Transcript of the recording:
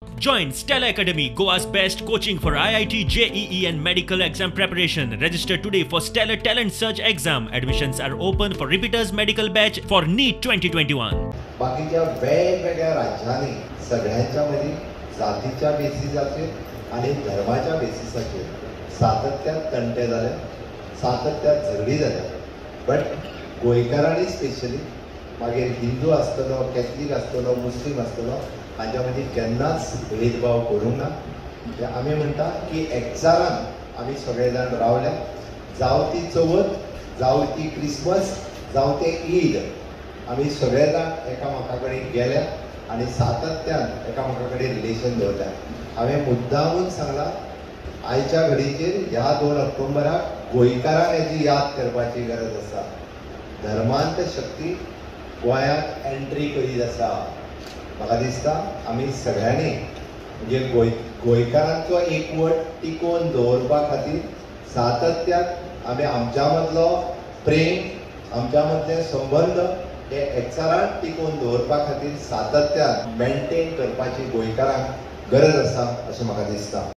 Join Stella Academy, Goa's best coaching for IIT, JEE and medical exam preparation. Register today for Stellar Talent Search exam. Admissions are open for repeaters medical batch for NEET 2021. बाकीच्या वेगवेगळ्या राज्यांनी सगळ्यांच्या मदीं जातीच्या बेसिसाचेर आनी धर्माच्या बेसिसाचेर सातत्यान तंटे जाले, सातत्यान झगडी जाल्या. बट गोंयकारांनी स्पेशली, मागीर हिंदू आसतलो, कॅथलीक आसतलो, मुस्लीम आसतलो, हांच्या मदीं केन्नाच भेदभाव करूंक ना. ते आमी म्हणटा की एकचारान आमी सगळे जाण रावल्या. जावं ती चवथ, जावं ती क्रिसमस, जावं तें ईद, आमी सगळे जाण एकामेका कडेन गेल्या आनी सातत्यान एकामेका कडेन रिलेशन दवरल्या. हांवें मुद्दामून सांगलां, आयच्या घडीचेर ह्या 2 ऑक्टोबराक गोंयकारांक हेजी याद करपाची गरज आसा. धर्मांत शक्ती गोंयांत एंट्री करीत आसा. म्हाका दिसता आमी सगळ्यांनी म्हणजे गोंयकारांचो एकवट टिकोवन दवरपा खातीर सातत्यान आमी आमच्या मदलो प्रेम, आमच्या मदले संबंद हे एकचारान टिकोवन दवरपा खातीर सातत्यान मेंटेन करपाची गोंयकारांक गरज आसा अशें म्हाका दिसता.